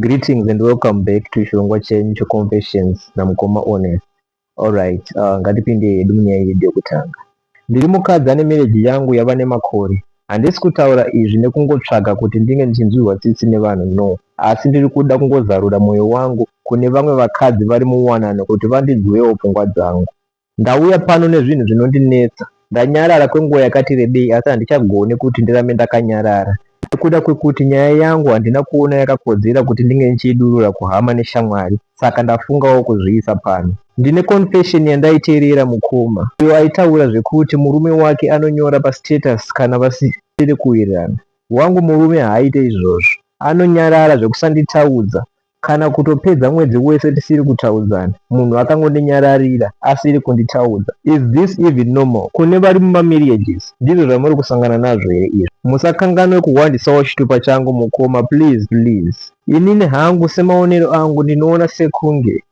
Greetings and welcome back to chirongwa chenyu cheConfessions naMukoma Honest. Alright, ngatipinde hedu munyaya yedu yekutanga. Ndiri mukadzi ane marriage yangu yava nemakore. Handisi kutaura izvi nekungotsvaga kuti ndinge ndichinzwirwa tsitsi nevanhu, no. Asi ndiri kuda kungozarura mwoyo wangu kune vamwe vakadzi vari muwanano kuti vandinzwewo pfungwa dzangu. Ndauya pano nezvinhu zvinondinetsa. Ndanyarara kwenguva yakati rebei, asi handichagoni kuti ndirambe ndakanyarara. Nekuda kwekuti nyaya yangu handina kuona yakakodzera kuti ndinge ndichiidurura kuhama neshamwari, saka ndafungawo kuzviisa pano. Ndine confession yandaiteerera, mukoma uyo aitaura zvekuti murume wake anonyora pastatus kana vasiri kuwirirana. Wangu murume haaite izvozvo. Anonyarara zvekusanditaudza, kana kutopedza mwedzi wese tisiri kutaudzana, munhu akangondinyararira asiri kunditaudza. Is this even normal? Kune vari mumamarriages, ndizvo zvamuri kusangana nazvo here izvi? Musakanganwe kuhwandisawo chitupa changu, mukoma, please, please. Inini hangu, semaonero angu, ndinoona sekunge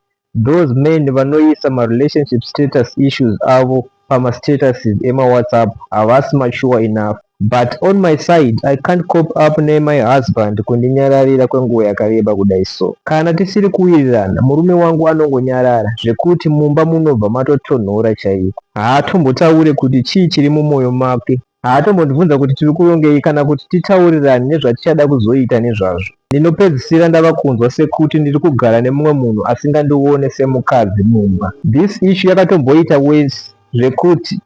those men vanoisa marelationship status issues avo pamastatuses emaWhatsApp havasi mature enough. But on my side, I can't cope up nemy husband kundinyararira kwenguva yakareba kudai. So kana tisiri kuwirirana, murume wangu anongonyarara zvekuti mumba munobva matotonhora chaiko. Haatombotaure kuti chii chiri mumwoyo make. Haatombondibvunza kuti tiri kurongei kana kuti titaurirane nezvatichada kuzoita nezvazvo. Ndinopedzisira ndava kunzwa sekuti ndiri kugara nemumwe munhu asingandione semukadzi mumba. This issue yakatomboita worse zvekuti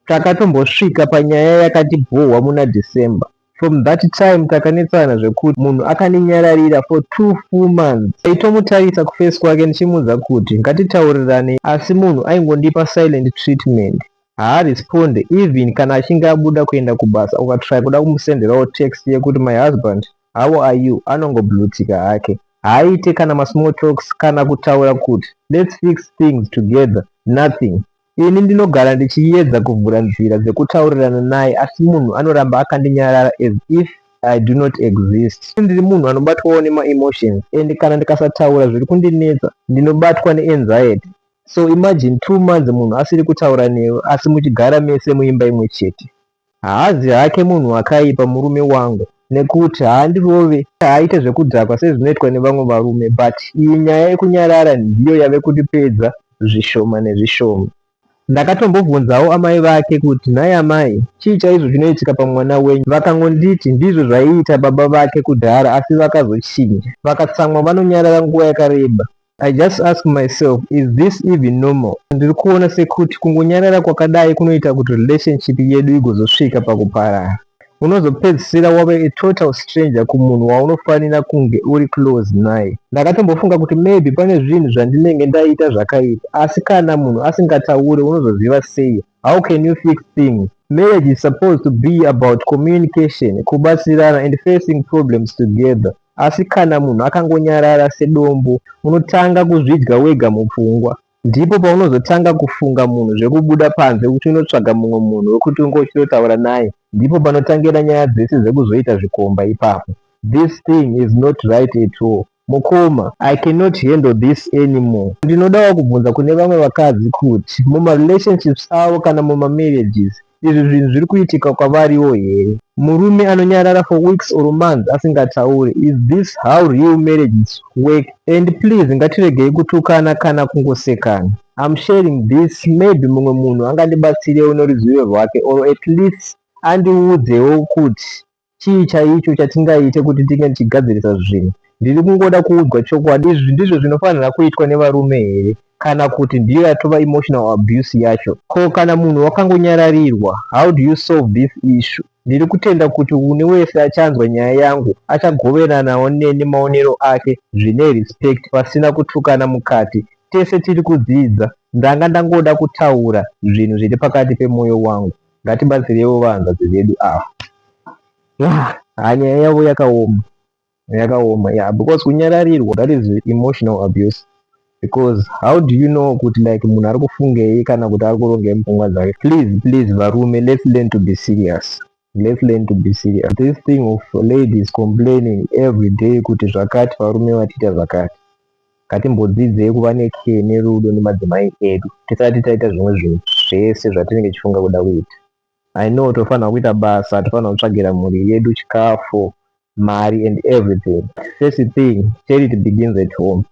takatombosvika panyaya yakatibhohwa muna December. From that time takanetsana zvekuti munhu akaninyararira for 2 full months. Ndaitomutarisa kuface kwake ndichimuudza kuti ngatitaurirane, asi munhu aingondipa silent treatment. Haaresponde even kana achinge abuda kuenda kubasa. Ukatry kuda kumusenderawo text yekuti, "My husband, how are you?" anongoblutika hake. Haaite kana masmall talks kana kutaura kuti, "Let's fix things together," nothing. Ini ndinogara ndichiedza kuvhura nzira dzekutaurirana naye, asi munhu anoramba akandinyarara as if I do not exist. Ndiri munhu anobatwawo nemaemotions, and kana ndikasataura zviri kundinetsa, ndinobatwa neanxiety. So imagine 2 months munhu asiri kutaura newe, asi muchigara mese muimba imwe chete. Haazi hake munhu akaipa murume wangu, nekuti haandirove, haaite zvekudhakwa sezvinoitwa nevamwe varume, but iyi nyaya yekunyarara ndiyo yave kundipedza zvishoma nezvishoma. Ndakatombobvunzawo amai vake kuti, "Nhai amai, chii chaizvo chinoitika pamwana wenyu?" Vakangonditi ndizvo zvaiita baba vake kudhara, asi vakazochinja. Vakatsamwa vanonyarara nguva yakareba. I just ask myself, is this even normal? Ndiri kuona sekuti kungonyarara kwakadai kunoita kuti relationship yedu igozosvika pakuparara. Unozopedzisira wave a total stranger kumunhu waunofanira kunge uri close naye. Ndakatombofunga kuti maybe pane zvinhu zvandinenge ndaita zvakaipa, asi kana munhu asingatauri, unozoziva sei? How can you fix things? Marriage is supposed to be about communication, kubatsirana and facing problems together, asi kana munhu akangonyarara sedombo, unotanga kuzvidya wega mupfungwa. Ndipo paunozotanga kufunga munhu zvekubuda panze kuti unotsvaga mumwe munhu wekuti unge uchitotaura naye. Ndipo panotangira nyaya dzese dzekuzoita zvikomba ipapo. This thing is not right at all, mukoma. I cannot handle this anymore. Ndinodawo kubvunza kune vamwe vakadzi kuti mumarelationships avo kana mumamarriages, izvi zvinhu zviri kuitika kwavariwo here? Murume anonyarara for weeks or months asingatauri, is this how real marriages work? And please, ngatiregei kutukana kana kungosekana. I'm sharing this, maybe mumwe munhu angandibatsirewo noruzivo rwake, or at least andiudzewo kuti chii chaicho chatingaite kuti tinge tichigadzirisa zvinhu. Ndiri kungoda kuudzwa chokwadi. Izvi ndizvo zvinofanira kuitwa nevarume here, kana kuti ndiyo yatova emotional abuse yacho? Ko kana munhu wakangonyararirwa, how do you solve this issue? Ndiri kutenda kuti une wese achanzwa nyaya yangu achagoveranawo neni maonero ake zvine respect, pasina kutukana mukati. Tese tiri kudzidza. Ndanga ndangoda kutaura zvinhu zviri pakati pemwoyo wangu. Ngatibatsireiwo vahanzvadzi vedu ava. Ha, nyaya yavo yakaoma, yakaoma, yeah, because kunyararirwa, that is emotional abuse, because how do you know kuti like munhu ari kufungei kana kuti ari kurongei mupfungwa dzake? Please, please, varume, let's learn to be serious. Let's learn to be serious. This thing of ladies complaining every day kuti zvakati, varume vatiita zvakati, ngatimbodzidzei kuva necare nerudo nemadzimai edu tisati taita zvimwe zvinhu zvese zvatinenge tichifunga kuda kuita. I know tofanira kuita basa, tofanira kutsvagira mhuri yedu chikafu. Mari and everything. First thing, charity begins at home.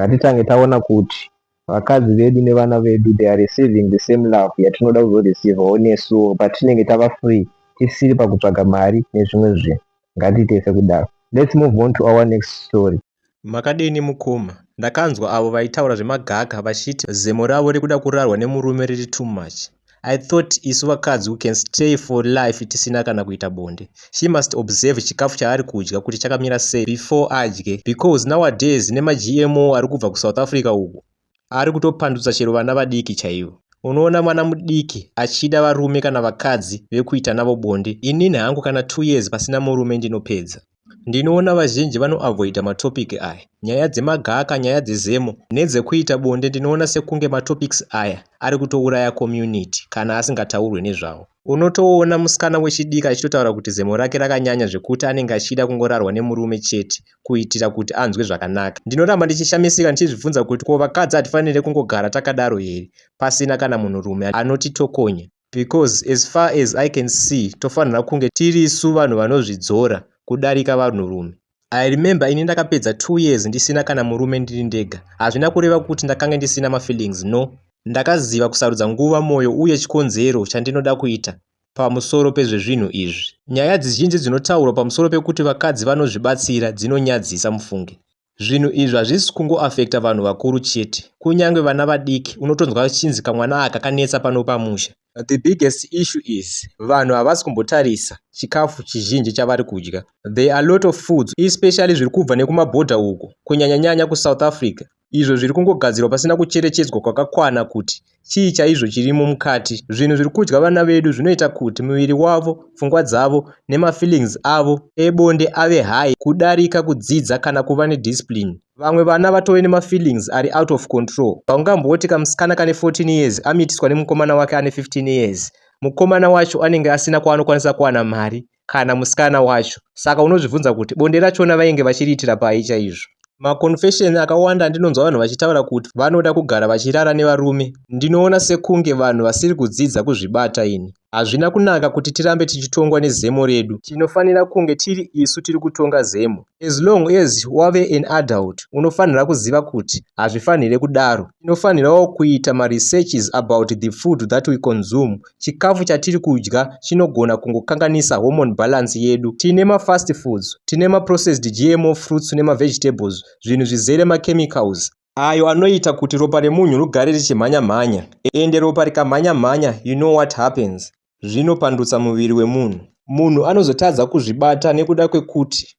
Ngatitange taona kuti vakadzi vedu nevana vedu, they are receiving the same love yatinoda kuzoreceivawo nesuwo patinenge tava free, tisiri pakutsvaga mari nezvimwe zvinhu. Ngatiite sekudaro. Let's move on to our next story. Makadini mukoma? Ndakanzwa avo vaitaura zvemagaka vachiti zemo ravo rekuda kurarwa nemurume riri too much. I thought isu vakadzi we can stay for life tisina kana kuita bonde. She must observe chikafu chaari kudya kuti chakamira sei before adye, because nowadays nemaGMO ari kubva kuSouth Africa uku ari kutopandutsa chero vana vadiki chaivo. Unoona mwana mudiki achida varume kana vakadzi vekuita navo bonde. Inini hangu kana 2 years pasina murume ndinopedza. Ndinoona vazhinji vanoavoida matopic aya, nyaya dzemagaka, nyaya dzezemo nedzekuita bonde. Ndinoona sekunge matopics aya ari kutouraya community kana asingataurwe nezvawo. Unotoona musikana wechidiki achitotaura kuti zemo rake rakanyanya zvekuti anenge achida kungorarwa nemurume chete kuitira kuti anzwe zvakanaka. Ndinoramba ndichishamisika ndichizvibvunza kuti ko vakadzi hatifaniri kungogara takadaro here pasina kana munhurume anotitokonya? Because as far as I can see, tofanira kunge tirisu vanhu vanozvidzora kudarika vanhurume. I remember ini ndakapedza 2 years ndisina kana murume, ndiri ndega. Hazvina kureva kuti ndakanga ndisina mafeelings, no. Ndakaziva kusarudza nguva, mwoyo uye chikonzero chandinoda kuita pamusoro pezvezvinhu izvi. Nyaya dzizhinji dzinotaurwa pamusoro pekuti vakadzi vanozvibatsira dzinonyadzisa mufunge. Zvinhu izvi hazvisi kungoafekta vanhu vakuru chete, kunyange vana vadiki. Unotonzwa chinzi kamwana aka kanetsa pano pamusha. The biggest issue is vanhu havasi kumbotarisa chikafu chizhinji chavari kudya. There are lot of foods, especially zviri kubva nekumabhodha uko, kunyanyanyanya kuSouth Africa, izvo zviri kungogadzirwa pasina kucherechedzwa kwakakwana kuti chii chaizvo chirimo mukati. Zvinhu zviri kudya vana vedu zvinoita kuti muviri wavo, pfungwa dzavo nemafeelings avo ebonde ave high kudarika kudzidza kana kuva nediscipline. Vamwe vana vatove nemafeelings ari out of control. Haungamboti kamusikana kane 14 years amitiswa nemukomana wake ane 15 years. Mukomana wacho anenge asina kwaanokwanisa kuwana mari kana musikana wacho, saka unozvibvunza kuti bonde rachona vainge vachiriitira pai chaizvo. Maconfession akawanda andinonzwa vanhu vachitaura kuti vanoda kugara vachirara nevarume, ndinoona sekunge vanhu vasiri kudzidza kuzvibata ini. Hazvina kunaka kuti tirambe tichitongwa nezemo redu. Tinofanira kunge tiri isu tiri kutonga zemo. As long as wave an adult, unofanira kuziva kuti hazvifanire kudaro. Tinofanirawo kuita maresearches about the food that we consume. Chikafu chatiri kudya chinogona kungokanganisa hormone balance yedu. Tine mafast foods, tine maprocessed GMO fruits nemavegetables, zvinhu zvizere machemicals ayo anoita kuti ropa remunhu rugare richimhanya-mhanya. Ende ropa rikamhanya-mhanya, you know what happens. Zvinopandutsa muviri wemunhu. Munhu anozotadza kuzvibata nekuda kwekuti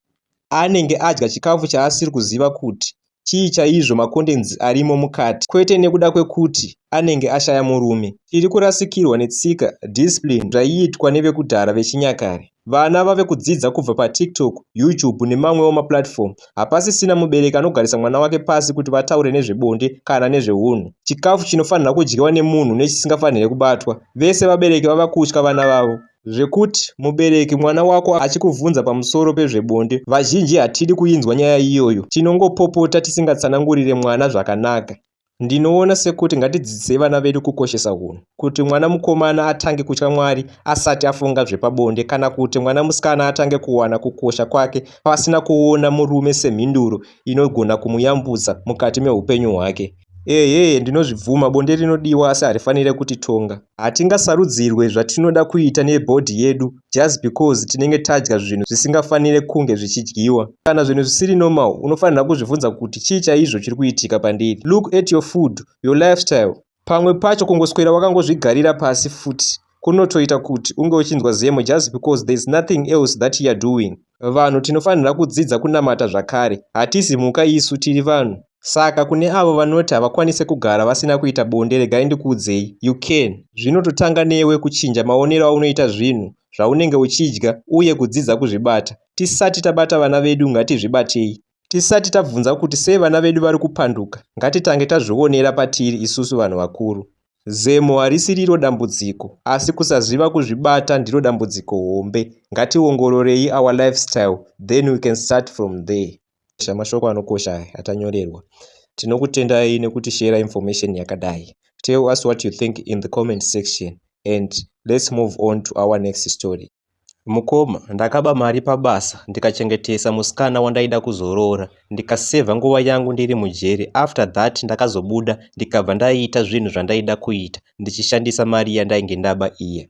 anenge adya chikafu chaasiri kuziva kuti chii chaizvo, macontents arimo mukati, kwete nekuda kwekuti anenge ashaya murume. Tiri kurasikirwa netsika, discipline zvaiitwa nevekudhara vechinyakare. Vana vave kudzidza kubva paTikTok, YouTube nemamwewo maplatform. Hapasisina mubereki anogarisa mwana wake pasi kuti vataure nezvebonde kana nezveunhu, chikafu chinofanira kudyiwa nemunhu nechisingafaniri kubatwa. Vese vabereki vava kutya vana vavo, zvekuti mubereki mwana wako achikubvunza pamusoro pezvebonde, vazhinji hatidi kuinzwa nyaya iyoyo. Tinongopopota tisingatsanangurire mwana zvakanaka. Ndinoona sekuti ngatidzidzisei vana vedu kukoshesa unhu, kuti mwana mukomana atange kutya Mwari asati afunga zvepabonde, kana kuti mwana musikana atange kuwana kukosha kwake pasina kuona murume semhinduro inogona kumuyambutsa mukati meupenyu hwake. Ehe, ndinozvibvuma, bonde rinodiwa asi harifaniri kutitonga. Hatingasarudzirwe zvatinoda kuita nebody yedu just because tinenge tadya zvinhu zvisingafaniri kunge zvichidyiwa. Kana zvinhu zvisiri normal, unofanira kuzvibvunza kuti chii chaizvo chiri kuitika pandiri. Look at your food, your lifestyle. Pamwe pacho kungoswera wakangozvigarira pasi futi kunotoita kuti unge uchinzwa zemo just because there is nothing else that you are doing. Vanhu tinofanira kudzidza kunamata zvakare. Hatisi mhuka isu, tiri vanhu. Saka kune avo vanoti havakwanisi kugara vasina kuita bonde, regai ndikuudzei, you can. Zvinototanga newe kuchinja maonero aunoita zvinhu zvaunenge uchidya uye kudzidza kuzvibata. Tisati tabata vana vedu, ngatizvibatei. Tisati tabvunza kuti sei vana vedu vari kupanduka, ngatitange tazvionera patiri isusu vanhu vakuru. Zemo harisi riro dambudziko, asi kusaziva kuzvibata ndiro dambudziko hombe. Ngationgororei our lifestyle, then we can start from there. Mashoko anokosha aya atanyorerwa. Tinokutendai nekutishera information yakadai. Tell us what you think in the comment section and let's move on to our next story. Mukoma, ndakaba mari pabasa ndikachengetesa musikana wandaida kuzoroora, ndikasevha nguva yangu ndiri mujeri. After that ndakazobuda ndikabva ndaita zvinhu zvandaida kuita ndichishandisa mari yandainge ndaba iya.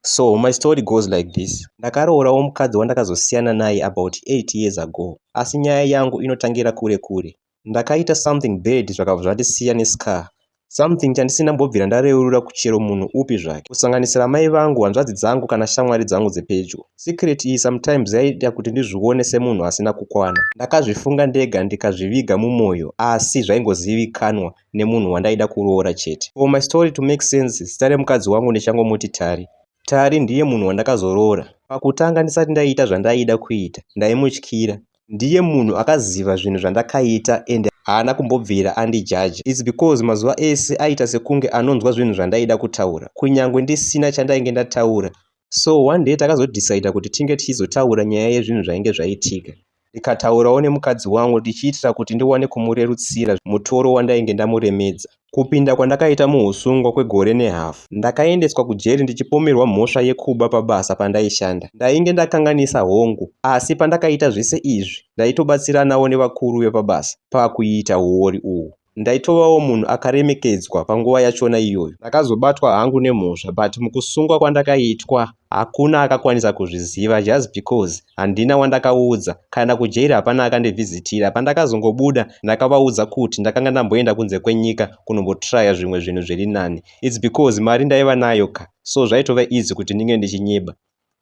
So my story goes like this. Ndakaroorawo mukadzi wandakazosiyana naye about 8 years ago, asi nyaya yangu inotangira kure kure. Ndakaita something bad zvakabva zvandisiya nescar, something chandisina kumbobvira ndareurura kuchero munhu upi zvake, kusanganisira mai vangu, hanzvadzi dzangu kana shamwari dzangu dzepedyo. Secret iyi sometimes yaiita kuti ndizvione semunhu asina kukwana. Ndakazvifunga ndega ndikazviviga mumwoyo, asi zvaingozivikanwa nemunhu wandaida kuroora chete. For my story to make sense, zita remukadzi wangu ndichangomuti Tari. Tari ndiye munhu wandakazoroora. Pakutanga ndisati ndaita zvandaida kuita, ndaimutyira. Ndiye munhu akaziva zvinhu zvandakaita ende haana kumbobvira andijaja. It's because mazuva ese aita sekunge anonzwa zvinhu zvandaida kutaura, kunyange ndisina chandainge ndataura. So one day takazodhisaidha kuti tinge tichizotaura nyaya yezvinhu zvainge zvaitika. Ndikataurawo nemukadzi wangu ndichiitira kuti ndiwane kumurerutsira mutoro wandainge ndamuremedza. Kupinda kwandakaita muhusungwa kwegore nehafu, ndakaendeswa kujeri ndichipomerwa mhosva yekuba pabasa pandaishanda. Ndainge ndakanganisa hongu, asi pandakaita zvese izvi ndaitobatsiranawo nevakuru vepabasa pakuita huori uhwu. Ndaitovawo munhu akaremekedzwa panguva yachona iyoyo. Ndakazobatwa hangu nemhosva, but mukusungwa kwandakaitwa hakuna akakwanisa kuzviziva just because handina wandakaudza. Kana kujeri hapana akandivhizitira. Pandakazongobuda ndakavaudza kuti ndakanga ndamboenda kunze kwenyika kunombotraya zvimwe zvinhu zviri nani. It's because mari ndaiva nayo ka, so zvaitova easy kuti ndinge ndichinyeba.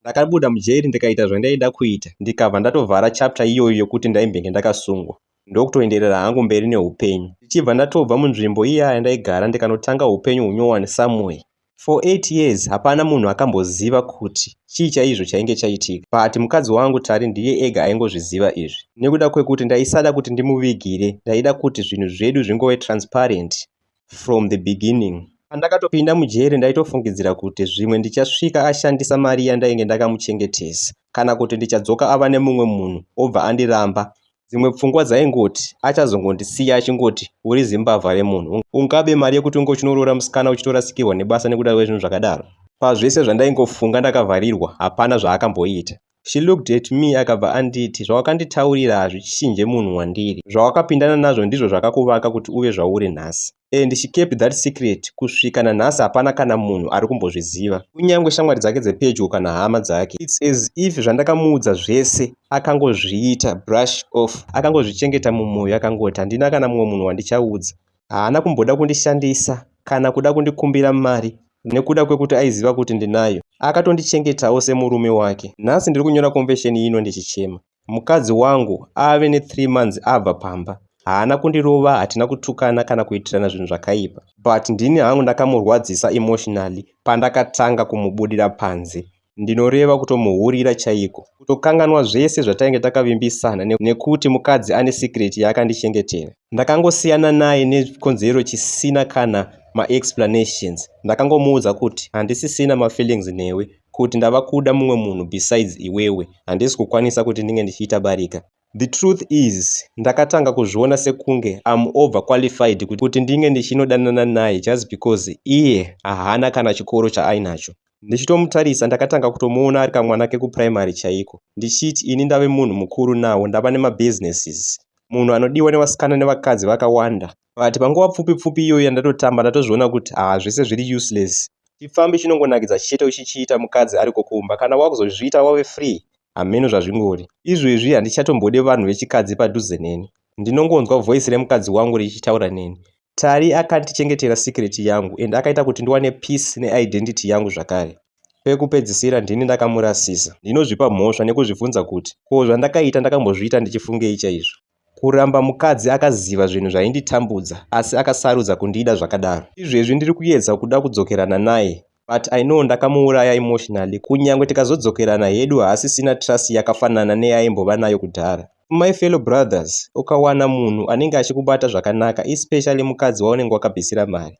Ndakabuda mujeri ndikaita zvandaida kuita, ndikabva ndatovhara chapter iyoyo yekuti ndaimbenge ndakasungwa, ndokutoenderera hangu mberi neupenyu, ndichibva ndatobva munzvimbo iya yandaigara ndikanotanga upenyu hunyowani somewhere. For 8 years hapana munhu akamboziva kuti chii chaizvo chainge chaitika, but mukadzi wangu Tari ndiye ega aingozviziva izvi. Nekuda kwekuti ndaisada kuti ndimuvigire, ndaida kuti zvinhu zvedu zvingove transparent from the beginning. Pandakatopinda mujeri ndaitofungidzira kuti zvimwe ndichasvika ashandisa mari yandainge ndakamuchengetesa, kana kuti ndichadzoka ava nemumwe munhu obva andiramba. Dzimwe pfungwa dzaingoti achazongondisiya achingoti uri zimbavha remunhu, ungabe mari yekuti unge uchinoroora musikana uchitorasikirwa nebasa nekuda kwezvinhu zvakadaro. Pazvese zvandaingofunga ndakavharirwa, hapana zvaakamboita. She looked at me akabva anditi, zvawakanditaurira hazvichinje munhu wandiri. Zvawakapindana nazvo ndizvo zvakakuvaka kuti uve zvauri nhasi. And she kept that secret kusvika nanhasi, hapana kana munhu ari kumbozviziva, kunyange shamwari dzake dzepedyo kana hama dzake. It's as if zvandakamuudza zvese akangozviita brush off, akangozvichengeta mumwoyo, akangoti handina kana mumwe munhu wandichaudza. Haana kumboda kundishandisa kana kuda kundikumbira mari nekuda kwekuti aiziva kuti ndinayo. Akatondichengetawo semurume wake. Nhasi ndiri kunyora confession ino ndichichema. Mukadzi wangu ave ne3 months abva pamba. Haana kundirova, hatina kutukana kana kuitirana zvinhu zvakaipa, but ndini hangu ndakamurwadzisa emotionally pandakatanga kumubudira panze. Ndinoreva kutomuhurira chaiko, kutokanganwa zvese zvatainge takavimbisana nekuti mukadzi ane secret yaakandichengetera. Ndakangosiyana naye nechikonzero chisina kana maexplanations. Ndakangomuudza kuti handisisina mafeelings newe, kuti ndava kuda mumwe munhu besides iwewe, handisi kukwanisa kuti ndinge ndichiita barika. The truth is, ndakatanga kuzviona sekunge am overqualified kuti ndinge ndichinodanana naye just because iye haana kana chikoro chaainacho. Ndichitomutarisa ndakatanga kutomuona ari kamwana kekupuraimari chaiko, ndichiti ini ndave munhu mukuru nawo, ndava nemabusinesses, munhu anodiwa nevasikana nevakadzi vakawanda. But panguva pfupi pfupi iyoyo yandatotamba, ndatozviona kuti haa, zvese zviri useless. Chifambi chinongonakidza chete uchichiita mukadzi ariko kumba. Kana wakuzozviita wave free, hameno zvazvingori. Izvezvi handichatombode vanhu vechikadzi padhuze neni. Ndinongonzwa voice remukadzi wangu richitaura neni. Tari akandichengetera secret yangu and akaita kuti ndiwane peace neidentity yangu zvakare. Pekupedzisira ndini ndakamurasisa. Ndinozvipa mhosva nekuzvibvunza kuti ko zvandakaita ndakambozviita ndichifungei chaizvo? Kuramba mukadzi akaziva zvinhu zvainditambudza asi akasarudza kundida zvakadaro. Izvezvi ndiri kuedza kuda kudzokerana naye, but I know ndakamuuraya emotionally. Kunyange tikazodzokerana hedu, haasisina trust yakafanana neyaimbova nayo kudhara. My fellow brothers, ukawana munhu anenge achikubata zvakanaka, especially mukadzi waunenge wakabvisira mari,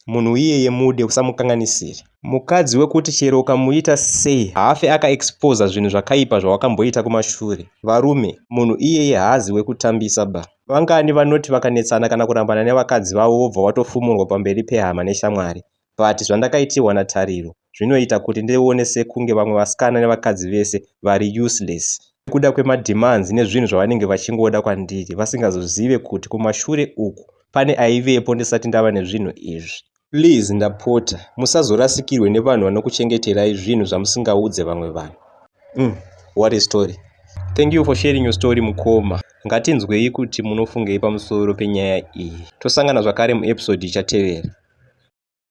munhu iyeye mude, usamukanganisire. Mukadzi wekuti chero ukamuita sei haafe akaexposa zvinhu zvakaipa zvawakamboita kumashure, varume, munhu iyeye haazi wekutambisa ba. Vangani vanoti vakanetsana kana kurambana nevakadzi vavo vobva vatofumurwa pamberi pehama neshamwari? But zvandakaitirwa naTariro Zvinoita kuti ndione sekunge vamwe vasikana nevakadzi vese vari useless nekuda kwemademands nezvinhu zvavanenge vachingoda kwandiri, vasingazozive kuti kumashure uku pane aivepo ndisati ndava nezvinhu izvi. Please ndapota, musazorasikirwe nevanhu vanokuchengeterai zvinhu zvamusingaudze vamwe vanhu. What a story. Thank you for sharing your story, mukoma. Ngatinzwei kuti munofungei pamusoro penyaya iyi. Tosangana zvakare muepisode ichatevera.